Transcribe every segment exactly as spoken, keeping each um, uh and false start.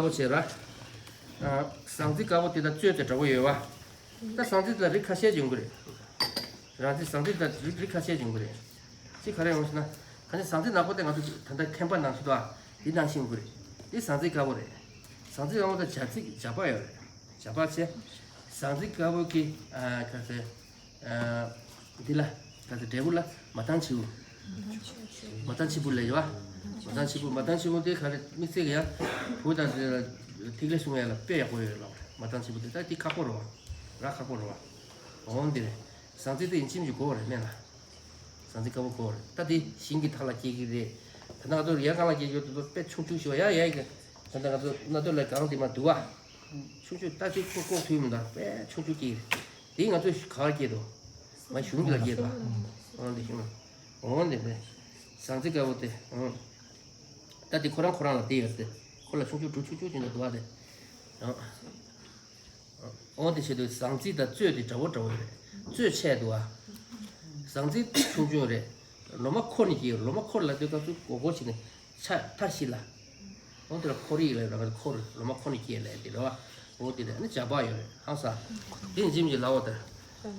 བྱེད་ར། ཨ། ཟངས་རྩི་དཀར་པོ་དེ་དང་བཙོས་དེ་འདྲ་པོ་ཡོད་པ། ད་ཟངས་རྩི་དེ་ལ་རིགས་ཁ་ཤས་ཡོང་གི་རེད། རང་རྩི་ཟངས་རྩི་དང་རིགས་རིགས་ཁ་ཤས་ཡོང་གི་རེད། གཅིག་ག་རེ་ཡོང་ཞེ་ན། ག་ནས་ཟངས་རྩི་ནག་པོ་དེ་ང་ཚོ་ད་ལྟ་ཁེམ་པ་ནང་བཞིན་དུ་ཨ། དེ་ནང་བཞིན་ཡོང་གི་རེད། དེ་ཟངས་རྩི་དཀར་པོ་རེད། ཟངས་རྩི་དཀར་པོ་དང་ཇ་རྩི་ཇ་པག་ཡོད་རེད། ཇ་པག་བྱས། ཟངས་རྩི་དཀར་པོ་གི་ཨ། ག་ཚོད། ཨ། འདི་ལ་ག་ཚོད་འབྲས་བུ་ལ་མ་ཐང་ཆེ་བོ། མ་ཐང་ཆེ་བོ་ལས་ཡོད་ཨ། མ་ཐང་ཆེ་བོ། མ་ཐང་ཆེ་བོ་དེ་ག་རེ་དམིགས་བསལ་གྱི་ཡ། བོད་དང་དེ་ལ་ཐིག་ལེ་སྲུང་ཡ་ལ་དཔེ་ཡག་པོ་ཡོད་ལབ་རེད། མ་ཐང་ཆེ་བོ་དེ་ད་དེ་ཁག་པོ་རེད་བ། རག་ཁག་པོ་རེད་བ། འོང་འདི་རེད། ཟངས་རྩི་དེ་ཡིན་ཕྱིན་ཅི་དགོས་པ་རེད་སྨན་ལ། ཟངས་རྩི་དཀར་པོ་དགོས་པ་རེད། ད་དེ་ཞིང་གི་ཐག་ལ་སྐྱེ་གི་རེད། ད་ལྟ་ང་ཚོ་ཡར་སྒང་ལ་སྐྱེ་རྒྱུ་དེ་ཚོ་དཔེ་ཆུང་ཆུང་ཞིག་ཡ་ཡ་གི། ད་ལྟ་ང་ཚོ་སྣ་ཐོ་ལ་གང་དེ་མ་འདུག་བ། ཆུང་ཆུང་ད་ཅིག་ཁོ་ལྐོག་ཐུག་མི་འདུག་དཔེ་ཆུང་ཆུང་སྐྱེ་གི་རེད། དེ་ང་ཚོས་ག་བར་སྐྱེ་འདུག་མ་གཞུང་གི་ལ་སྐྱེ་འདུག་འོང་དེ་ཞུ་ན། འོང་དེ་དཔེ། ཟངས་རྩི་དཀར་པོ་དེ་འོང་། ད་དེ་ཁོ་རང་ཁོ་རང་ལ་དེ་ཡོད་དེ། ཁོ་ལ་ཆུང་ཆུང་འབྲུ་ཆུང་ཆུང་ཅིག་འདུག་བ་དེ། འོང་། འོ་དེ་བྱེད་དུས་ཟངས་རྩི་དང་བཙོས་དེ་འདྲ་བོ་འདྲ་བོ་རེད། བཙོས་ཆེ་འདུག་ཨ། ཟངས་རྩི་ཆུང་ཆུང་རེད། ལོ་མ་འཁོར་ནས་སྐྱེས་ཡོད། ལོ་མ་འཁོར་ལ་དུས་སྐབས་སུ་སྒོར་སྒོར་བྱས་ནས་ཆ་མཐའ་བཞི་ལ། འོ་དེ་ལ་འཁོར་ཡིག་ལ་ར་འཁོར་ལོ་མ་འཁོར་ནས་སྐྱེས་ལས་དེ་རེད་བ། འོ་དེ་རེད། ཨ་ནི་ཇ་པག་ཡོད་རེད་ཧང་ས། དེ་འཇིམ་གྱི་ལ་འོ་དེ།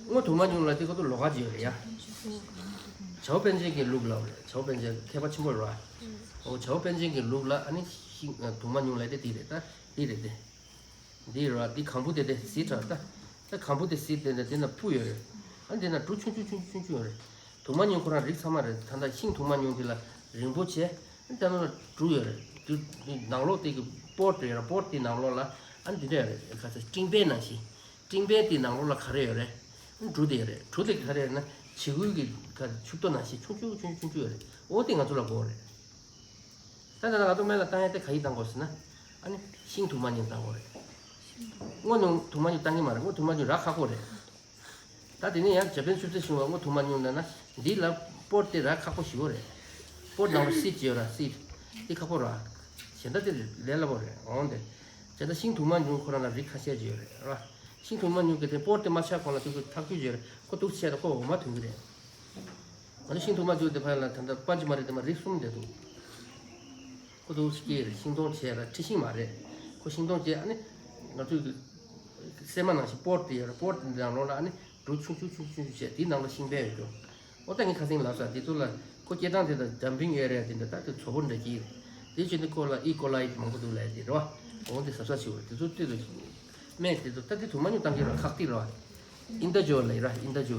སྔོ་དུང་མ་ཉུང་ལ་དེ་ཁོ་ཚོ་ལོགས་ཀ་ཅིག་ཡོད་རེད་ཡ། བྱའོ་པཎ་ཆེན་གྱི་ལུགས་ལ་འོ་རེད། བྱའོ་པཎ་ཆེན་མཁས་པ་ཆེན་པོ་རེད་བ། འོ་བྱའོ་པཎ་ཆེན་གྱི་ལུགས་ལ་ཨ་ནི་ཤིང་དུང་མ་ཉུང་ལ་དེ་དེ་རེད། ད་དེ་རེད་དེ། འདི་ར་འདི་གང་བུ་དེ་དེ་གཟི་དྲག་ད། ད་གང་བུ་དེ་གཟི་དེ་འདྲ་དེ་ན་སྤུ་ཡོད་རེད། ཨ་འདི་ན་འབྲུ་ཆུང་ཆུང་ཆུང་ཆུང་ཆུང་ཡོད་རེད། དུང་མ་ཉུང་ཁོ་རང་རིགས་ཚང་མ་རེད། ད་ལྟ་ཤིང་དུང་མ་ཉུང་དེ་ལ་རིང་པོ་བྱས། ཨ་ད་ན་འབྲུ་ཡོད་རེད། འདི་ནང་ལོགས་དེ་གི་སྤོར་དེ་ཡོད་རེད། སྤོར་དེ་ནང་ལོགས་ལ་ཨ་འདི་འདྲ་ཡོད་རེད། ག་ཚ་སྤྲིན་པའི་ནང་བཞིན། སྤྲིན་པའི་དེ་ནང་ལོགས་ལ་ག་རེ་ཡོད་རེད། ཨ་འབྲུ་དེ་ཡོད་རེད། འབྲུ་དེ་ག་རེ་ཡོད་ན་བྱེ་འུལ་གི་ག་ཆུ་ཏོ་ནང་བཞིན་ཆུང་ཆུང་ཆུང་ཆུང་ཆུང་ཡོད་རེད། འོ་དེ་ང་ཚོ་ལ་དགོས་རེད། ད་ད་ང་ཚོ་སྨན་ལ་བཏང་ཡ་དེ་ག་ཡི་བཏང་དགོས་ཟེར་ན། ཨ་ནི་ཤིང་དུང་མ་ཉུང་བཏང་དགོས་རེད། སྔོ་ཉུང་དུང་མ་ཉུང་བཏང་གི་མ་རེད། སྔོ་དུང་མ་ཉུང་རག་ཁག་པོ་རེད། ད་དེ་ནས་ཡང་ཇ་པན་ཆུ་ཚོད་བྱུང་བ་སྔོ་དུང་མ་ཉུང་ན་ན་འདི་ལ་སྤོར་དེ་རག་ཁག་པོ་ཞིག་ཡོད་རེད། སྤོར་ནང་ལ་སིད་ཅིག་ཡོད་ར་སིད། དེ་ཁག་པོ་ར། གཞན་དག་དེ་ལས་སླ་པོ་རེད་འོང་དེ། དེ་ལྟར་ཤིང་དུང་མ་ཉུང་ཁོ་རང་ལ་རིགས་ཁ་ཤས་ཅིག་ཡོད་རེད་ར། ཤིང་དུང་མ་ཉུང་གི་དེ་སྤོར་དེ་མ་ཆགས་གོང་ལ་དུ་ཁོ་ཐག་ཆོད་ཅིག་ཡོད་རེད། ཁོ་དུག་ཆེ་ད་ཁོ་འོ་མ་ཐོན་གི་རེད། ང་ཚོ་ཤིང་ཐུར་མ་བརྒྱུད་དེ་ཕར་ལ་ད་ལྟ་པ་ཅི་མ་རེད་དེ་མ་རིགས་གསུམ་བསྡད་འདུག་ཁོ་ཚོ་སྐྱེས་རེད། ཤིང་སྡོང་བྱས་ར་འཁྲི་ཤིང་མ་རེད། ཁོ་ཤིང་སྡོང་བྱས་ཨ་ནི་ང་ཚོའི་སྲན་མ་ནང་བཞིན་སྤོར་དེ་ཡོད་རེད། སྤོར་དེ་ནང་ལོགས་ལ་ཨ་ནི་འབྲུ་ཆུང་ཆུང་ཆུང་ཆུང་བྱས་དེའི་ནང་ལ་ཤིང་ཕན་ཡོད་རྒྱུ། ཨོ་ད་ངས་ཁ་སང་ལབ་ས་དེ་ཚོ་ལ་ཁོ་སྐྱེ་སྟངས་དེ་དང་ཌམ་པིང་ཨེ་རི་ཡ་དེ་འདྲ་ད་དེ་བཙོག་པོ་འདྲ་སྐྱེས་རེད། དེ་བྱས་ནས་ཁོ་ལ་ཨི་ཀོ་ལའི་མང་པོ་འདུག་ལབ་དེ་རེད་བ། ཨོ་དེ་གཟབ་གཟབ་བྱེད་དགོས་རེད། དེ་ཚོ་ལྟོས་དང་། སྨན་དེ་ཚོ་ད་དེ་དུང་མ་ཉུང་བཏང་གི་ར་ཁག་ཏིག་ར། ཨིན་ད་ཇོ་ལ་ཡི་ར་ཨིན་ད་ཇོ།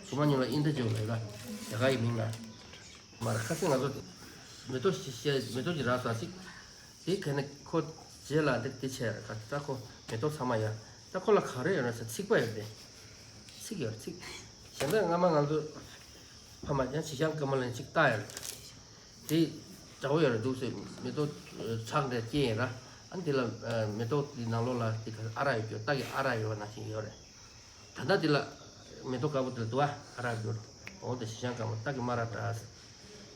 དུང་མ་ཉུང་ལ་ཨིན་ད་ཇོ་ལ་ཡི་ར། རྒྱ་གར་གྱི་མིང་ལ། མ་ར་ཁ་སང་ང་ཚོ་མེ་ཏོག་ཞིག་བཤད་མེ་ཏོག་ཅིག་རག་ས་ཅིག་དེ་ཁ་ནས་ཁོ་རྗེས་ལ་དེ་དེ་བྱས་ར་ཁ་ད་ཁོ་མེ་ཏོག་ཚང་མ་ཡ། ད་ཁོ་ལ་ག་རེ་ཡོད་ར་ས་ཚིག་པ་ཡོད་དེ། ཚིག་ཡོད་ཚིག་གཞན་དག་སྔ་མ་ང་ཚོ་ཕ་མ་ཡང་བྱི་ཤང་ཀ་མ་ལན་ཅིག་ལྟ་ཡོད་ར། དེ་དགྲ་བོ་ཡོད་རེད་འདུག་ཟེར། མེ་ཏོག་ཚགས་འདྲ་སྐྱེས་ཡིན་ར། ཨ་ནི་དེ་ལ་མེ་ཏོག་དེའི་ནང་ལོགས་ལ་དེ་ག་ཨ་རག་ཡོད་རྒྱུ་སྟག་གི་ཨ་རག་ཡོད་པ་ནང་བཞིན་ཡོད་རེད། ད་ལྟ་དེ་ལ་མེ་ཏོག་དཀར་པོ་དེ་ལ་འདུག་ཨ་ཨ་རག་ཡོད་རེད། འོ་དེ་བྱི་ཤང་ཀ་མ་སྟག་གི་མ་ར་འདྲ།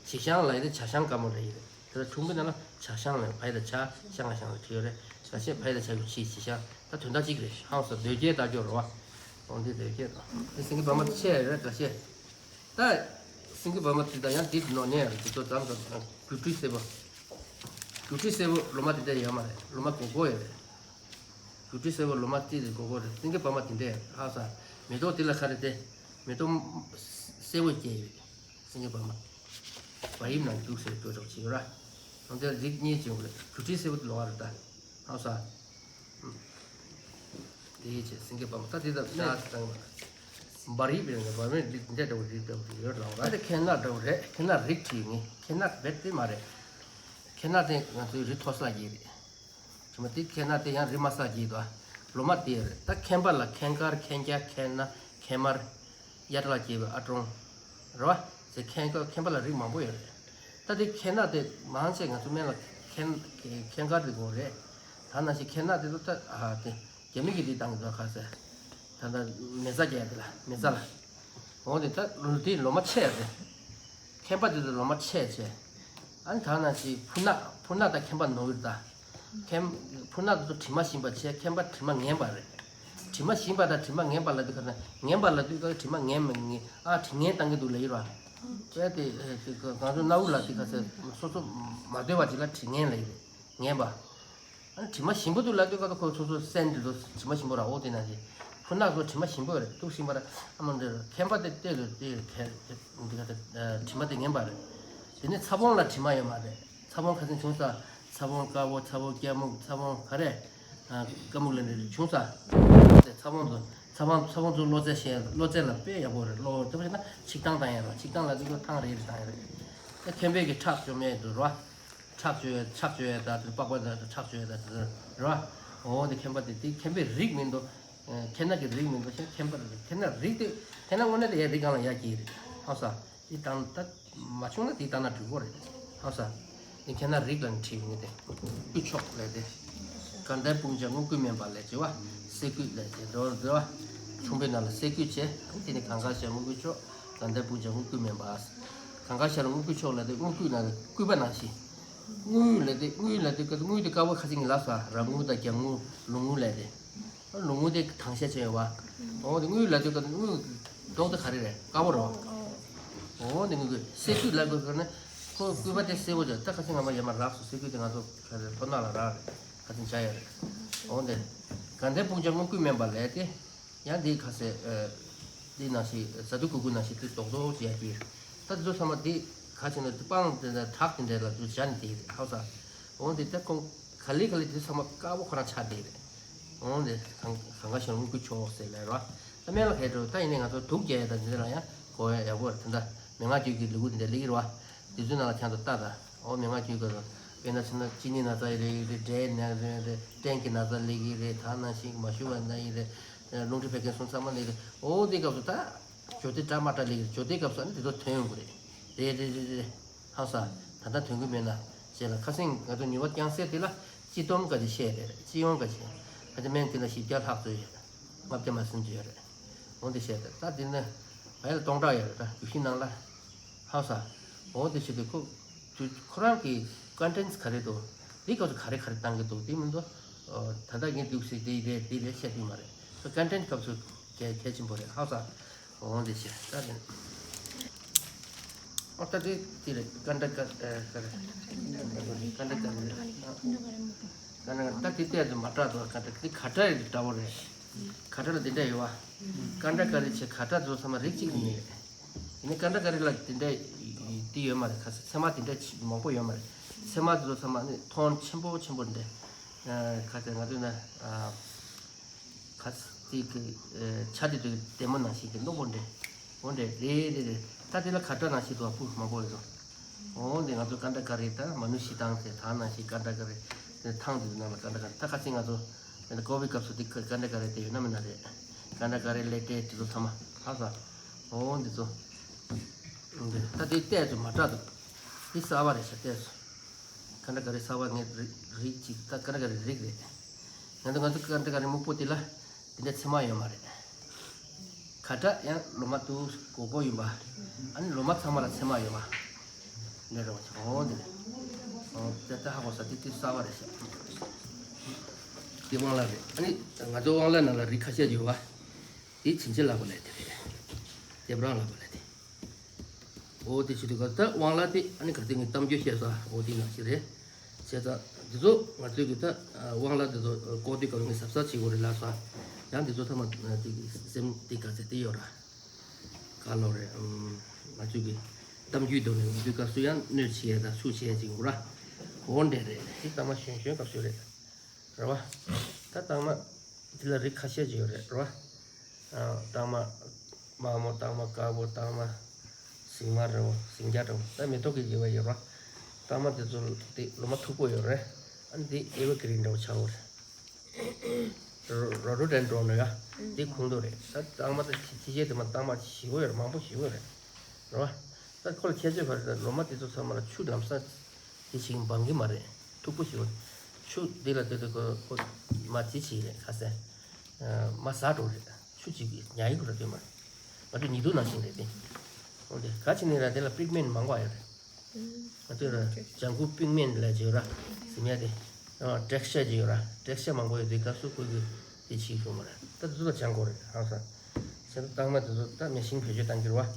བྱི་ཤང་ལ་ཡི་དེ་བྱ་ཤང་ཀ་མ་རེད་ཡིན་རེད། དེ་ལ་ཁྲུང་པའི་ནང་ལ་བྱ་ཤང་ལ་བ་ཡི་ད་བྱ་ཤང་ང་ཤང་ལ་བྲིས་ཡོད་རེད། ད་ཆེ་བ་ཡི་ད་བྱ་ཡུ་བྱི་བྱི་ཤང་ད་དོན་དག་གཅིག་རེད། ཧང་སོ་འདོད་རྒྱལ་ལྟ་སྐྱོ་རེད་བ། འོ་འདི་འདོད་རྒྱལ་དང་དེ་སེང་གེ་བ་མ་ཆེ་རེད་འདྲ་ཤེས། ད་སེང་གེ་བ་མ་དེ་དང་ཡང་དེ་ནོ་ནས་ཡང་དེ་ཚོ་ཙམ་ཙམ་རྒྱུ་འབྲས་སེར་པོ། རྒྱུ་འབྲས་སེར་པོ་ལོ་མ་དེ་འདྲ་ཡོད་མ་རེད། ལོ་མ་གོ་གོ་ཡོད་རེད། རྒྱུ་འབྲས་སེར་པོ་ལོ་མ་རྩི་རེད་གོ་གོ་རེད། སེང་གེ་བ་མ་དེ་འདྲ་ཡོད་ཧ་ས། མེ་ཏོག་དེ་ལ་ཁ་རེད་དེ། མེ་ཏོག་སེར་པོ་སྐྱེས་ཡོད། སེང་གེ་བ་མ། བ་ཡིབ་ནང་རྒྱུག་སེར་སྐྱོ་གྲོགས་བྱེད་ཡོད་ར། ནང་དེ་རིགས་གཉིས་བྱུང་རེད། རྒྱུ་འབྲས་སེར་པོ་དེ་ལོ་བ་རེད་ད། ཧ་ས། དེའི་ཆེད་སེང་གེ་བ་མ་ད་དེ་ལྟར་ནས་བཏང་བ། འབར་ཡིབ་ཡོད་ན་འབར་མའི་རིགས་འདྲ་འདྲ་བོ་རིགས་འདྲ་བོ་ཡོད་རང་ར། དེ་ཁེ་ན་འདྲ་བོ་རེད། ཁེ་ན་རིགས་བྲིས་ངེས་ཁེ་ན་རྦད་དེ་མ་རེད། ཁེ་ན་དེ་ང་ཚོའི་རི་མཐོ་ས་གི་རེད། དྲི་མ་དེ་ཁེ་ན་དེ་ཡང་རི་དམའ་ས་གི་དོ། ལོ་མ་དེ་རེད། ད་ཁེན་པ་ལ་ཁེན་དཀར་ཁེན་རྒྱ་ཁེན་ན་ཁེན་དམར། གཡའ་བྲག་ལ་སྐྱེས་པའི་ཨ་ཀྲོང་། རེད་བ། ཟེར་ཁེན་དཀར་ཁེན་པ་ལ་རིགས་མང་པོ་ཡོད་རེད། ད་དེ་ཁེ་ན་དེ་མང་ཆེ་ང་ཚོ་སྨན་ལ་ཁེན་ཁེན་དཀར་དེ་དགོས་རེད། ད་ནང་བཞིན་ཁེ་ན་དེ་ཚོ་ད་ཨ་དེ་རྒྱ་མི་གི་དེ་བཏང་གི་འདུག་ག་ཟེར། ད་ད་མེ་བཙའ་རྒྱག་དེ་ལ་མེ་བཙའ་ལ། འོ་དེ་ད་ལོ་དེ་ལོ་མ་ཆེ་ཡ་དེ། ཁེན་པ་དེ་ཚོ་ལོ་མ་ཆེ་ཆེ། ཨ་ནི་ད་ནང་བཞིན་ཕུ་ནག་ཕུ་ནག་དང་ཁེན་པ་ནོར་གི་རེད་ད། ཁེན་ཕུ་ནག་དེ་ཚོ་དྲི་མ་ཞིམ་པ་བྱས། ཁེན་པ་དྲི་མ་ངན་པ་རེད། དྲི་མ་ཞིམ་པ་དང་དྲི་མ་ངན་པ་ལབ་དུས་ག་ཚོད་ངན་པ་ལབ་དུས་ག་ཚོད་དྲི་མ་ངན་མི་ངན་ཨ་དྲི་ངན་བཏང་གི་འདུག་ལབ་ཡོད་ར། དཔེ་དེ་ང་ཚོ་གནའ་བོ་ལ་དེ་ག་ཚོད་སོ་སོ་མ་འདོད་པ་ཅིག་ལ་དྲི་ངན་ལབ་ཡོད་རེད། ངན་པ། ཨ་ནི་དྲི་མ་ཞིམ་པོ་འདུག་ལབ་དུས་ཀ་ཏོ་ཁོ་སོ་སོ་སེན་འདི་ཚོ་དྲི་མ་ཞིམ་པོ་ར། འོ་དེ་ན་དེ་ཕུ་ནག་ཚོ་དྲི་མ་ཞིམ་པོ་རེད་འདུག་ཞིམ་པ་ར། ཨ་མ་འདི་ཁེམ་པ་དེ་ལྟོས་དུས་དེ་ཁེ་འདི་ག་ད་དྲི་མ་དེ་ངན་པ་རེད། དེ་ནས་ཚ་བོང་ལ་དྲི་མ་ཡོད་མ་རེད། ཚ་བོང་ཁ་སང་བྱུང་ས། ཚ་བོང་དཀར་པོ། ཚ་བོང་སྐྱ་སྨུག་ཚ་བོང་ག་རེ། ཨ་ཀ་སྨུག་ལ་འདྲ་བྱུང་ས། དེ་ཚ་བོང་ཚོ་ཚ་བོང་ཚ་བོང་ཚོ་གློ་ཚད་ཤེས། གློ་ཚད་ལ་དཔེ་ཡག་པོ་རེད། གློ་དེ་བས་ན་ཆིག་ཐང་བཏང་ཡ་ར། ཆིག་ཐང་ལ་དེ་ཚོ་ཐང་རེ་རེ་བཏང་ཡ་རེད། དེ་ཁེམ་པའི་གི་ཁྲག་བཅོ་མེད་དུ་ར། ཁྲག་བཅོ་ཡ་ཁྲག་བཅོ་ཡ་ད་དེ་པགས་པ་ད་ཁྲག་བཅོ་ཡ་ད་དེ་ཚོ་ར། འོ་དེ་ཁེམ་པ་དེ་དེ་ཁེམ་པའི་རིགས་མི་འདུག་ཁེ་ན་གི་རིགས་མི་འདུག་ཤེས། ཁེམ་པ་རེད། ཁེ་ན་རིགས་དེ་ཁེ་ན་དངོས་གནས་དེ་ཡ་རིགས་གང་ལ་ཡ་གི་རེད། ཧ་ས་དེ་དང་ད་མ་བྱུང་ན་དེ་ལྟ་ན་འགྲིག་གོ་རེད། ཧ་ས་དེ་ཁེ་ན་རིགས་ལ་ནི་ཁྲིད་ངེས་ཏེ། དཀོན་མཆོག་ལས་དེ། དགའ་ལྡན་དཔུང་བཅས་དངོས་བཀུར་དམན་པ་ལས་བྱེད་པ། སེ་བཀུར་ལས་བྱེད་འགྲོ་འགྲོ་བ། ཁྲོན་པའི་ནང་ལ་སེ་བཀུར་བྱས། དེ་ནི་གང་ག་ཤར་དངོས་བཀུར་མཆོག་དགའ་ལྡན་དཔུང་བཅས་དངོས་བཀུར་དམན་པ། གང་ག་ཤར་དངོས་བཀུར་མཆོག་ལས་དེ་དངོས་བཀུར་ན་བཀུར་པ་ནང་བཞིན། དངུལ་ལས་དེ་དངུལ་ལས་དེ་དཀའ་དངུལ་དེ་དཀར་པོ་ཁ་ཅིག་ལ་ས་ར་དངུལ་དང་རྒྱ་དངུལ་ལུག་དངུལ་ལས་དེ། ལུག་དངུལ་དེ་དྭངས་ཤ་ཆེ་ཡོད་པ། འོ་དེ་དངུལ་ལ་དེ་དཀའ་དངུལ་མདོག་དེ་ག་རེ་རེད། དཀར་པོ་རེད་པ། འོ་དེ་དངུལ་གི་སེ་བཀུར་ལ་དགོས་ཀྱི་ན་ཁོ་བཀུར་པ་དེ་སེ་བོ་ཅོ་ད་ཁ་ཅིག་ང་མ་ཡ་མ་རག་སོ། སེ་བཀུར་དེ་ང་ཚོ་ཁ་ཅིག་ལྷོ་ནག་ལ་རག་རེད། ཁ་ཅིག་བྱ་ཡ་རེད། འོ་དེ་དགའ་ལྡན་དཔུང་བཅས་དངོས་བཀུར་དམན་པ་ལས་དེ། ཡང་འདི་ཁ་ཟེར། འདི་ནང་བཞིན་ཟ་དུ་གུ་གུ་ནང་བཞིན་དུ་རྡོག་རྡོག་ཅིག་ཡ་གྱིས། ད་དེ་ཚོ་ཚང་མ་འདི་ག་ཅིག་ན་དེ་སྤང་དེ་འདྲ་བྲག་དེ་འདྲ་ལ་དུ་བྱ་ནི་དེ་ཧ་ས། འོ་འདི་ད་ཁོང་ག་ལེ་ག་ལེ་དེ་ཚང་མ་དཀར་པོ་ཁོ་རང་ཆགས་བསྡད་རེད། འོ་འདི་གང་གང་ག་ཞིག་དངོས་ཀྱི་ཆོག་ཟེར་ལས་ར། ད་སྨན་བླ་གས་འགྲོ་ད་ཡིན་ནའི་ང་ཚོ་དུག་རྒྱག་ཡ་ད་འདི་འདྲ་ལ་ཡང་གོ་ཡ་ཡག་པོ་རེད། དེ་འདྲ་མན་ངག་རྒྱུད་ཀྱི་ལུ་གུ་དེ་འདྲ་ལེགས་རེད་བ། དེ་ཚོའི་ནང་ལ་ཁྱང་དུ་ལྟ་ད། འོ་མན་ངག་རྒྱུད་ཀྱི་དཔེར་ན་ཚེ་ན་གཅིན་སྙི་ན་ཚ་ཡི་རེད་ཡི་རེད། འབྲས་ན་རེད་རེད། སྐྲན་གྱི་ན་ཚ་ལེགས་ཡི་རེད། ད་ནང་བཞིན་མ་ཞུ་བ་ན་ཡི་རེད། རླུང་མཁྲིས་བད་ཀན་ཟུངས་ཚང་མ་ལེགས་རེད། འོ་དེ་སྐབས་སུ་ད་ཇོ་དེ་འདྲ་མ་འདྲ་ལེགས་རེད། ཇོ་དེ་སྐབས་སུ་ཨ་ནི་དེ་ཚོ་ཐོན་ཡོང་གི་རེད། རེད་རེད་རེད་རེད། ཧ་ས། ད་ལྟ་ཐོན་གི་མེད་ན་ཞེས་ལ་ཁ་སེང་ང་ཚོ་ནུས་པ་རྐྱང་སེ་དེ་ལ་སྤྱི་སྡོམ་ག་ཅིག་བཤད་རེད། སྤྱི་ཡོངས་ག་ཅིག་ཁ་ཅིག་སྨན་དེ་ལ་བཞི་བརྒྱ་ལྷག་ཚོད་ཡོད། ལྔ་བརྒྱ་མ་ཟིན་ཚོད་ཡོད་རེད། འོ་དེ་བཤད་དེ་ད་དེ་ནི་བ་ཡ་ལ་སྟོང་ཕྲག་ཡོད་རེད། ད་རྒྱུ་གཞི་ནང་ལ། ཧ་ས། འོ་དེ་བྱེད་དུས་ཁོ། དུས་ཁོ་རང་གི་ཀོན་ཊེན་ཊི་ག་རེ་འདུག་དེའི་སྐབས་སུ་ག་རེ་ག་རེ་བཏང་གི་འདུག་དེ་མི་འདུག་ད་ལྟ་ངས་འདུག་ཟེར་དེ་རེད་དེ་རེད་བཤད་དུས་མ་རེད། ཁོ་ཀོན་ཊེན་ཊི་སྐབས་སུ་གལ་གལ་ཆེན་པོ་རེད། ཧ་ས། འོ་དེ་བྱེད་ད་དེ། ཨོ་ད་དེ་དེ་རེད། ཀོན་ཊེན་ཊི་ག་ཨ་ག་རེ། ཀོན་ཊེན་ཊི་ག་རེ་རེད། ཀོན་ཊེན་ཊི་ད་དེ་ལྟས་དུ་མ་དྲག་འདུག་ཀོན་ཊེན་ཊི་དེ་ག་འདྲ་ཡི་འདྲ་བོ་རེད། ག་འདྲ་ལ་དེ་འདྲ་ཡོད་བ། ཀོན་ཊེན་ཊི་ག་རེ་བྱེད་ག་འདྲ་འདུག་ཚང་མ་རིགས་གཅིག་གི་མི་རེད། དེ་ནས་ཀོན་ཊེན་ཊི་ག་རེ་ལ་དེ་འདྲ་དེ་ཡོད་མ་རེད། ཁ་ཚེ་མ་དེ་འདྲ་མང་པོ་ཡོད་མ་རེད། ཚེ་མ་དེ་ཚོ་ཚང་མ་ནི་ཐོན་ཆེན་པོ་ཆེན་པོ་འདྲ། ཁ་ཚེ་ང་ཚོས་ན། ཁ་ཚིག་གི་ཆ་དེ་དུ་ལྡེ་མོ་ནང་བཞིན་གྱི་རྣོ་པོ་འདྲ། འོ་འདྲ་རེད་རེད་རེད། ད་དེ་ལ་ཁ་བྲལ་ནང་བཞིན་དུ་བ་ཕུགས་མང་པོ་ཡོད་དོ། འོ་འདི་ང་ཚོ་ཀ་འདྲ་ཀ་རེ་ད་མ་ནུ་ཤི་ཏང་ཟེར་ད་ནང་བཞིན་ཀ་འདྲ་ཀ་རེ། དེ་ཐང་དེ་ནང་ལ་ཀ་འདྲ་ཀ་རེ་ད་ཁ་ཚིག་ང་ཚོ་ཀོ་བི་སྐབས་སུ་དེ་ཀ་འདྲ་ཀ་རེ་དེ་ཡོད་ན་མིན་ན་རེད། ཀ་འདྲ་ཀ་རེ་ལེ་ཏེ་དེ་ཚོ་ཚང་མ་ཧ་ས། འོ་འདི་ཚོ། ད་དེ་ལྟས་ཚོ་མ་དྲག་འདུག་དེ་གསར་བ་རེད་ཤག་ལྟས་ཚོ། ཀ་འདྲ་ཀ་རེ་གསར་བ་ངས་རིགས་རིགས་གཅིག་ད་ཀ་འདྲ་ཀ་རེ་རིགས་རེད། ང་ཚོ་ང་ཚོ་ཀ་འདྲ་ཀ་རེ་སྨུག་པོ་དེ་ལ་དེ་འདྲ་ཚེར་མ་ཡོད་མ་རེད། ཁ་བྲལ་ཡང་ལོ་མ་དུ་གོ་གོ་ཡིན་པ། ཨ་ནི་ལོ་མ་ཚང་མ་ལ་ཚེར་མ་ཡོད་པ། འདྲ་རེད་བ། འོ་འདི་རེད། འོ་དེ་ལྟ་ཧ་གོ་ས་དེ་དེ་གསར་བ་རེད་ཤག་དེ་དབང་ལ་རེད། ཨ་ནི་ང་ཚོ་དབང་ལ་ནང་ལ་རིགས་ཁ་ཤས་ཡོད་པ། དེ་ཕྱིན་ཆད་ལ་གོ་ལས་དེ་རེད། དེ་བྲང་ལ་གོ་ལས་དེ། འོ་དེ་བྱེད་དུས་ག་ད་དབང་ལ་དེ་ཨ་ནི་ག་དེ་ངས་གཏམ་རྒྱུད་བཤད་ས་འོ་དེ་ནང་བཞིན་རེད། བྱས་ཙང་འདི་ཚོ་ང་ཚོས་གི་ད་དབང་ལ་འདི་ཚོ་ཀོ་དེ་ག་ངས་ཟབ་ཟབ་བྱེད་དགོས་རེད་ལབ་ས། ཡང་འདི་ཚོ་ཐ་མ་དེ་གི་སེམས་དེ་ག་ཚད་དེ་ཡོད་ར། ག་ལོ་རེད། ང་ཚོས་གི་གཏམ་རྒྱུད་དུ་ནས་འདི་སྐབས་སུ་ཡང་གནོད་བྱེད་ད་ཚུགས་བྱེད་ཅིག་འོ་ར། འོ་འདྲ་རེད། དེ་ད་མ་གཞོན་གཞོན་སྐབས་སུ་རེད། རེད་བ། ད་དང་མ་དེ་ལ་རིགས་ཁ་ཤས་ཅིག་ཡོད་རེད། རེད་བ། ཨ་དང་མ་དམར་མོ། དང་མ་དཀར་པོ། དང་མ་ཟིང་མ་འདྲ་བོ། ཟིང་སྐྱ་འདྲ་བོ། ད་མེ་ཏོག་གི་དབྱེ་བ་ཡོད་རེད་བ། དང་མ་དེ་ཚོ་དེ་ལོ་མ་མཐུག་པོ་ཡོད་རེད། ཨ་ནི་དེ་ཨེ་ཝར་གི་རིན་འདྲ་བོ་ཆགས་ཡོད་རེད། རོ་རོ་ཌོ་ཌེན་ཌྲོན་ལ་ཡ་དེ་ཁུངས་གཏུགས་རེད། ད་དང་མ་དེ་ཕྱི་ཕྱི་རྒྱལ་དེ་མ་དང་མ་ཞེ་པོ་ཡོད་རེད། མང་པོ་ཞེ་པོ་ཡོད་རེད། རེད་བ། ད་ཁོ་ལ་ཁྱད་ཆོས་ག་རེ་ད་ལོ་མ་དེ་ཚོ་ཚང་མ་ལ་ཆུ་ལམ་སང་དེ་ཞིག་འབང་གི་མ་རེད། མཐུག་པོ་ཞིག་ཡོད། ཆུ་འདི་ལ་དེ་དེ་ཁོ་ཁོ་མ་དེ་ཞིག་རེད། ཁ་སེ་མ་ཟ་འགྲོ་རེད། ཆུ་ཅིག་ཉ་ཡི་ཁོ་ར་དེ་མ་རེད། ང་ཚོ་ཉི་གདུགས་ནང་བཞིན་རེད་དེ། འོ་དེ་ག་ཅི་ནས་ར་དེ་ལ་པིག་མེན་མང་བ་ཡོད་རེད། ང་ཚོས་ར་ལྗང་ཁུ་པིག་མེན་ལ་བྱེད་ཡོད་ར། ཟེར་ཡ་དེ། ཊེག་སི་ཅར་ཅིག་ཡོད་ར། ཊེག་སི་ཅར་མང་པོ་ཡོད་དེ་སྐབས་སུ་ཁོ་གི་དེ་ཞིག་བྱུང་མ་རེད། ད་དེ་ཚོ་ལ་སྦྱང་དགོས་རེད། ཧང་སང་། ཟེར་ན་གཏའ་མ་དེ་ཚོ་ད་མེ་ཤིང་བེད་སྤྱོད་བཏང་གི་རེད་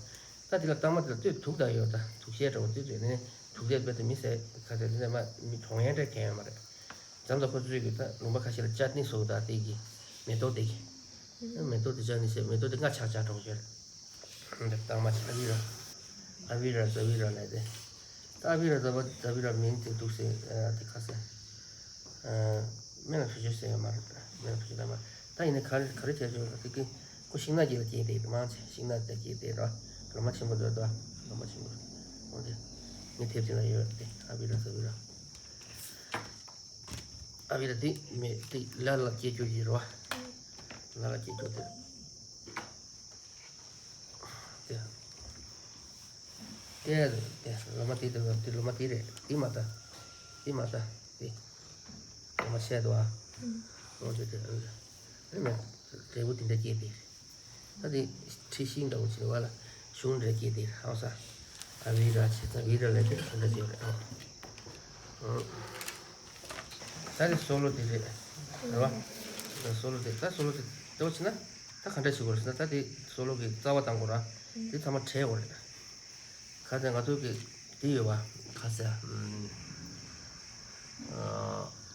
བ། ད་དེ་ལ་གཏའ་མ་དེ་ལ་ལྟོས་དུག་ད་ཡོད། ད་དུག་ཤེལ་འདྲ་བོ་དེ་ཚོ་ནས་དུག་དེ་རྦད་དེ་མི་ཟེར་ག་ཚོད་དེ་ཚོ་མ་མི་གྲོངས་ཡས་འདྲ་གང་ཡོད་མ་རེད། ལམ་དང་ཁོ་ཚོའི་གི་ད་ལུང་པ་ཁ་ཤས་ལ་ཅ་ཊི་ནི་བཟོ་གི་ད་དེ་གི་མེ་ཏོག་དེ་གི། མེ་ཏོག་དེ་ཅ་ཊི་ནི་བྱས། མེ་ཏོག་དེ་ལྔ་ཆག་ཆག་འགྲོ་གི་ཡོད་རེད། འདི་དང་མ་ཆག་ཨ་བི་ར། ཨ་བི་ར་ཟ་བི་ར་ལབ་དེ། ད་ཨ་བི་ར་ཟ་བ་ཟ་བི་ར་མིང་དེ་འདུག་ཟེར། ཨ་དེ་ཁ་ཟེར། ཨ་སྨན་ལ་བེད་སྤྱོད་ཟེར་ཡོད་མ་རེད། སྨན་ལ་བེད་སྤྱོད་ལབ་མ་རེད། ད་ཡིན་ནའི་ག་རེ་ག་རེ་བྱས་བྱུང་། དེ་གི་ཁོ་ཤིང་ནགས་ཀྱི་ལ་སྐྱེས་དེ་མང་ཆེ་ཤིང་ནགས་དེ་སྐྱེས་དེ་ར། ལོ་མ་ཆེན་པོ་འདོད་དོ། ལོ་མ་ཆེན་པོ། འོ་དེ་མི་ཐེབས་ཅན་ལ་ཡོད་དེ་ཨ་བི་ར་ཟ་བི་ར། ཨ་བི་ར་དེ་མེ་དེ་ལ་ལ་སྐྱེ་རྒྱུ་ཡིན་རོ། ལ་ལ་སྐྱེ་རྒྱུ་དེ། དེ། དེ་དེ་ལོ་མ་དེ་དེ་དེ་ལོ་མ་དེ་རེད། དེ་མ་ད། དེ་མ་ད། དེ། ལོ་མ་བཤད་དོ་ཨ། འོ་དེ་དེ་ཨ། ཨ་ནི་འབྲས་བུ་དེ་འདྲ་སྐྱེས་དེ་རེད། ད་དེ་འཁྲི་ཤིང་འདྲ་བོ་ཅིག་བ་ལ་གཞུང་འདྲ་སྐྱེས་དེ་ཧང་སང་། ཨ་བི་ར་བྱས་ཙང་བི་ར་ལས་དེ་ག་འདྲ་བྱས་རེད་ཨ། ད་དེ་སོ་ལོ་དེ་རེད། རེད་བ། ད་སོ་ལོ་དེ་ད་སོ་ལོ་དེ་ལྟ་བ་བྱས་ན་ད་ག་འདྲ་བྱེད་དགོས་རེད་ཟེར་ན། ད་དེ་སོ་ལོ་གི་རྩ་བ་བཏང་དགོས་ར། དེ་ཚང་མ་བྲལ་དགོས་རེད། ག་ཚོད་ང་ཚོ་གི་དེ་ཡོད་བ། ག་ཚོད་ཨ།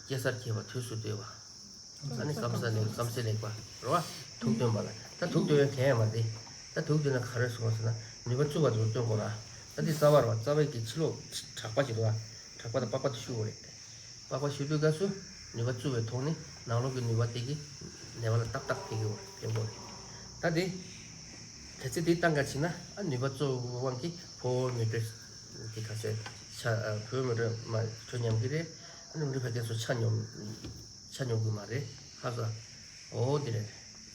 སྐྱེ་སར་སྐྱེས་པ་དུས་སུ་འདོད་པ། ཨ་ནི་སྐམ་སར་ལེགས། སྐམ་སར་ལེགས་པ་རེད་བ། དུག་བཏོན་པ་ལ་ད་དུག་བཏོན་ཡ་གལ་ཡོད་མ་རེད། ད་དུག་བཏོན་ན་ག་རེ་སོང་ཟེར་ན་ནུས་པ་རྩུབ་པ་དེ་ཚོ་བཏོན་དགོས་ར། ད་དེ་རྩ་བ་རེད་བ། རྩ་བའི་གི་ཕྱི་ལོགས་དྲེག་པ་ཅིག་འདུག་བ། དྲེག་པ་དང་པགས་པ་དེ་བཤུ་དགོས་རེད། པགས་པ་བཤུ་དུས་སྐབས་སུ་ནུས་པ་རྩུབ་པའི་ཐོག་ནས་ནང་ལོགས་ཀྱི་ནུས་པ་དེ་གིས་ནད་པ་ལ་ཏག་ཏག་ཕན་གྱི་ཡོད་རེད། ཕན་གྱི་ཡོད་རེད། ད་དེ་གལ་སྲིད་དེ་བཏང་ག་ཕྱིན་ན་ཨ་ནུས་པ་རྩུབ་པའི་དབང་གིས་ཕོ་བོ་མི་འགྲོ་དེ་ག་ཚད་ཆ་ཕོ་བོ་མི་འགྲོ་མ་འགྲོ་ཉམས་ཀྱི་རེད། ཨ་ནི་མི་འགྲོ་ཕལ་སྐད་ཚོ་ཆ་སྙོམས་ཆ་སྙོམས་ཀྱི་མ་རེད། ཧ་གོ་སོང་། འོ་དེ་རེད།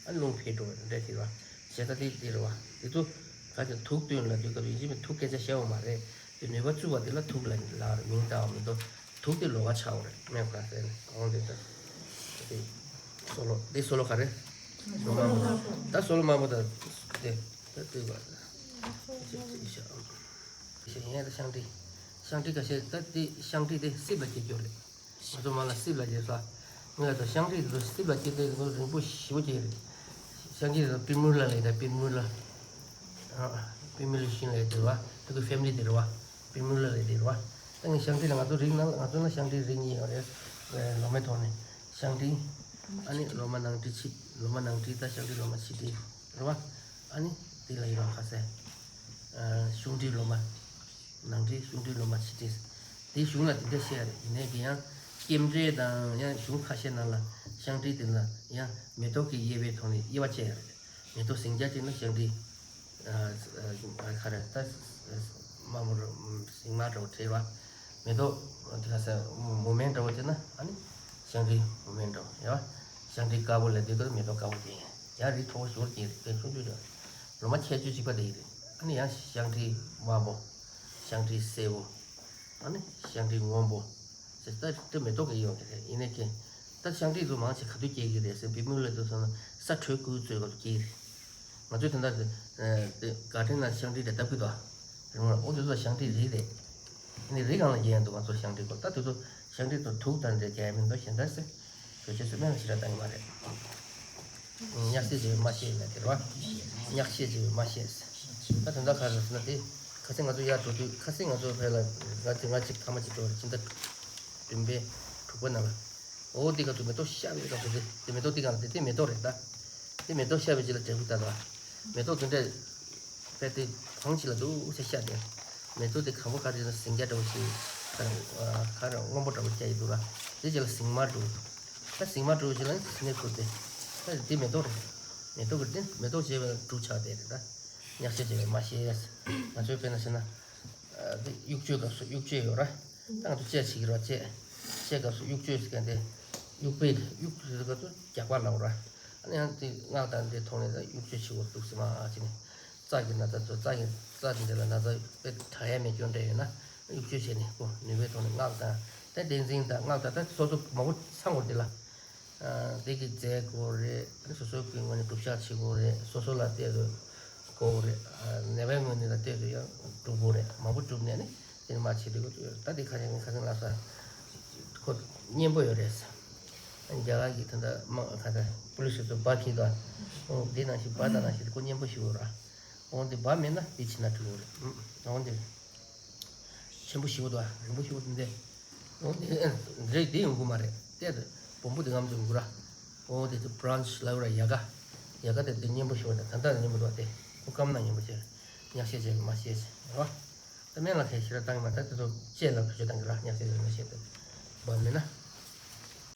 ཨ་ནི་རླུང་འཕེལ་འགྲོ་རེད་དེ་རེད་བ། བྱས་ཙང་དེ་དེ་རེད་བ། དེ་ཚོ་ག་ཚད་དུག་བཏོན་ལབ་དུས་སྐབས་ཡིན་གཅིག་མིན་དུག་སྐད་ཆ་བཤད་འོང་མ་རེད། དེ་ནུས་པ་རྩུབ་པ་དེ་ལ་དུག་ལབ་ལབ་རེད། མིང་བཏགས་པ་མི་འདུག་དུག་དེ་ལོགས་ཀ་ཆགས་པ་རེད། སྨན་ཁང་ཟེར་ནས་འོང་དེ་ལྟར། དེ་སོ་ལོ་དེ་སོ་ལོ་ག་རེ། སོ་ལོ་དམར་པོ། ད་སོ་ལོ་དམར་པོ་དང་དེ་ད་ལྟོས་པ། ཞེས་ཡང་ད་ཤང་ཏི། ཤང་ཏི་ཁ་ཤས་ད་དེ་ཤང་ཏི་དེ་སྲིབ་ལ་སྐྱེ་རྒྱུ་རེད། ང་ཚོ་མ་ལ་སྲིབ་ལ་སྐྱེ་ས། ང་ཚོ་ཤང་ཏི་དེ་ཚོ་སྲིབ་ལ་སྐྱེ་དེ་ཚོ་རིང་པོ་ཞེ་པོ་སྐྱེ་རེད། ཤང་ཏི་དེ་ཚོ་པི་མུ་ལ་ལས་ད་པི་མུ་ལ། པི་མུ་ལ་ཤིང་ལ་དེ་རེད་བ། དེ་ཚོ་ཕེ་མི་ལི་དེ་རེད་བ། པི་མུ་ལ་ལས་དེ་རེད་བ། ད་ངས་ཤང་ཏི་ལ་ང་ཚོ་རིགས་ནང་ང་ཚོ་ན་ཤང་ཏི་རིགས་གཉིས་ཡོད་རེད། ལོ་མའི་ཐོག་ནས་ཤང་ཏི། ཨ་ནི་ལོ་མ་ནང་ཏི་ཕྱི་ལོ་མ་ནང་ཏི་ད་ཤང་ཏི་ལོ་མ་ཕྱི་ཏི་རེད་བ། ཨ་ནི་དེ་ལ་ཡོད་ར་ཁ་སེ། ཤུང་ཏི་ལོ་མ། ནང་ཏི་ཤུང་ཏི་ལོ་མ་ཕྱི་ཏི། དེ་གཞུང་ལ་དེ་འདྲ་བཤད་ཡ་རེད། ཡིན་ནའི་གི་ཡང་སྐྱེམས་འབྲས་དང་ཡང་གཞུང་ཁ་ཤས་ནང་ལ་ཤང་ཏི་དེ་ལ་ཡང་མེ་ཏོག་གི་དབྱེ་བའི་ཐོག་ནས་དབྱེ་བ་བཅད་ཡ་རེད། མེ་ཏོག་ཟིང་ཆ་ཅིག་ན་ཤང་ཏི། ཨ་ཨ་ག་རེ་ད་དམར་མོ་རེད། ཟིང་དམར་འདྲ་བོ་བྲིས་པ། མེ་ཏོག་དེ་ག་ས་མུ་མེན་འདྲ་བོ་བྱས་ན་ཨ་ནི་ཤང་ཏི་མུ་མེན་འདྲ་བོ་ཡ། ཤང་ཏི་དཀར་པོ་ལ་དེ་ཀ་མེ་ཏོག་དཀར་པོ་དེ་ཡང་རིགས་མཐོ་པོ་ཞོར་གྱི་རིགས་དེ་ཆུང་ཆུང་ཆུང་། ལོ་མ་ཁྱད་ཆོས་གཅིག་པ་དེ་ཡི་རེད། ཨ་ནི་ཡང་ཤང་ཏི་དམར་པོ། ཤང་ཏི་སེར་པོ། ཨ་ནི་ཤང་ཏི་སྔོན་པོ། ཟེར་ད་དེ་མེ་ཏོག་གི་ཡོང་གི་རེད། ཡིན་ནའི་ཀྱེ། ད་ཤང་ཏི་ཚོ་མང་ཆེ་ག་དུས་སྐྱེ་གི་རེད་ཟེར་བི་མུ་ལ་དུ་སོང་ན་ས་དྲོད་ཁུལ་ཚོའི་སྐབས་སུ་སྐྱེ་གི་རེད། ང་ཚོས་དེ་འདྲ་དེ་དེ་དགའ་ཕྲན་ན་ཤང་ཏི་དེ་ལྟ་གི་འདུག་ཨ། རེད་མ་རེད། འོ་དེ་ཚོ་ཤང་ཏི་རིགས་རེད། ཨ་ནི་རི་སྒང་ལ་སྐྱེ་ཡ་འདུག་ང་ཚོ་ཤང་ཏི་སྐོར་ད་དེ་ཚོ་ཤང་ཏི་ཚོ་དུག་དང་འདྲ་རྒྱག་མི་འདུག་གཞན་དག་ཟེར། བོད་ཆས་སུ་སྨན་ལ་ཞེ་དྲག་བཏང་གི་མ་རེད། ཉག་བཤད་བྱས་པས་མ་ཤེས་ལབ་དེ་རེད་བ། ཉག་བཤད་བྱས་པས་མ་ཤེས། ད་དོན་དག་ག་རེ་ཟེར་ན་དེ། ཁ་སང་ང་ཚོ་ཡར་འགྲོ་དུས་ཁ་སང་ང་ཚོ་བོད་ལ་ང་དེ་ང་གཅིག་ཐ་མ་གཅིག་འགྲོ་རེད། ཕྱི་ཟླ་བདུན་པའི་དྲུག་པ་ནང་ལ། འོ་དེ་ག་ཚོད་མེ་ཏོག་ཤར་བའི་སྐབས་སུ་དེ་དེ་མེ་ཏོག་དེ་གང་ལ་དེ་དེ་མེ་ཏོག་རེད་ད། དེ་མེ་ཏོག་ཤར་བའི་རྗེས་ལ་འབྲས་བུ་ད་དོ། མེ་ཏོག་དེ་འདྲ་དཔེ་དེ་གང་ཅི་ལ་འདུག་ཟེར་ཤར་དེ། མེ་ཏོག་དེ་གང་པོ་ག་རེ་ཟེར་ན་ཟིང་སྐྱ་འདྲ་བོ་ཞིག་ག་རེ་ག་རེ་སྔོན་པོ་འདྲ་བོ་སྐྱ་ཡི་འདུག་ལ། དེ་རྗེས་ལ་ཟིང་དམར་འདུག་ད་ཟིང་དམར་འདུག་ཅེས་ལ་སྣེ་ཁུར་ཏེ། ད་དེ་མེ་ཏོག་རེད། མེ་ཏོག་གི་དེ་མེ་ཏོག་བྱས་པའི་འབྲུ་ཆགས་དེ་རེད་ད། ཉག་བཤད་བྱས་པས་མ་ཤེས། ང་ཚོའི་དཔེར་ན་བྱས་ན། དབྱུག་གཅོད་སྐབས་སུ་དབྱུག་གཅོད་ཡོད་ར། ད་ང་ཚོ་དཔྱད་བྱེད་ཀྱི་ར་དཔྱད། དཔྱད་སྐབས་སུ་དབྱུག་གཅོད་ཟེར་མཁན་དེ། དབྱུག་པའི་དབྱུག་ཟེར་སྐབས་སུ་རྒྱག་པ་ལབ་ར། ཨ་ནི་ཡང་དེ་སྔགས་དང་དེ་ཐོག་ནས་ད་དབྱུག་གཅོད་བྱེད་དགོས་འདུག་ཟེར་མ་ཨ་ཅེ་ནས། རྩ་གི་ན་ཚ་ཚོ་རྩ་ཡི་རྩ་དེ་འདྲ་ལ་ན་ཚ་དཔེ་དྲག་ཡ་མེད་སྐྱོན་འདྲ་ཡོད་ན་དབྱུག་གཅོད་བྱས་ནས་ཁོ་ནུས་པའི་ཐོག་ནས་སྔགས་དང་ད་བསྟན་འཛིན་དང་སྔགས་དང་ད་སོ་སོ་མང་པོ་ཚང་དགོས་དེ་ལ། དེ་གི་རྫས་དགོས་རེད། སོ་སོ་གི་ངོས་ནས་སྒྲུབ་ཤག་བྱེད་དགོས་རེད། སོ་སོ་ལ་བལྟས་ཏེ་དགོས་རེད། ནད་པའི་ངོས་ནས་ལ་བལྟས་ཏེ་ཡང་སྒྲུབ་དགོས་རེད། མང་པོ་སྒྲུབ་ནས་ནི་དེ་ནི་མ་བྱེད་དུས་ད་དེ་ཁ་ཤས་ནི་ཁ་སང་ལབ་ས་ཁོ་གཉེན་པོ་ཡོད་རེད། རྒྱ་གར་གྱི་ད་ལྟ་དམག་ཁ་ད་པུ་ལི་སི་ཚོ་སྦ་ཁྱེར་དང་། འོ་དེ་ནང་བཞིན་སྦ་དང་ནང་བཞིན་ཁོ་གཉེན་པོ་ཞིག་ཡོད་ར། འོ་དེ་སྦ་མེད་ན་དེ་བྱེད་ན་འགྲིག་གི་རེད། འོ་དེ་ཆེན་པོ་ཞིག་ཡོད་དོ། རིང་པོ་ཞིག་ཡོད་དོ་འདི། འོ་དེ་རེད་དེ་ཡོང་གི་མ་རེད། ཏེ་བོང་བུ་དེ་ངམ་ཚུགས་དགོས་ར། འོ་དེ་ཚོ་branch ལབ་ར་ཡལ་ག་ཡལ་ག་དེ་དེ་སྙན་པོ་ཞིག་བ་དང་ད་ལྟ་སྙན་པོ་འདུག་བ། དེ་ཁོ་སྐམ་ན་སྙན་པོ་བྱས་ཉག་ཤས་བྱས་མ་ཤས་ཤས་ར། ད་སྨན་ལ་ཁའི་ཤི་ར་བཏང་མ་ད་དེ་ཚོ་བཅད་ལ་བུ་ཆུ་བཏང་གི་ར། ཉག་ཤས་བྱས་མ་ཤས་དེ་བབ་མེད་ན།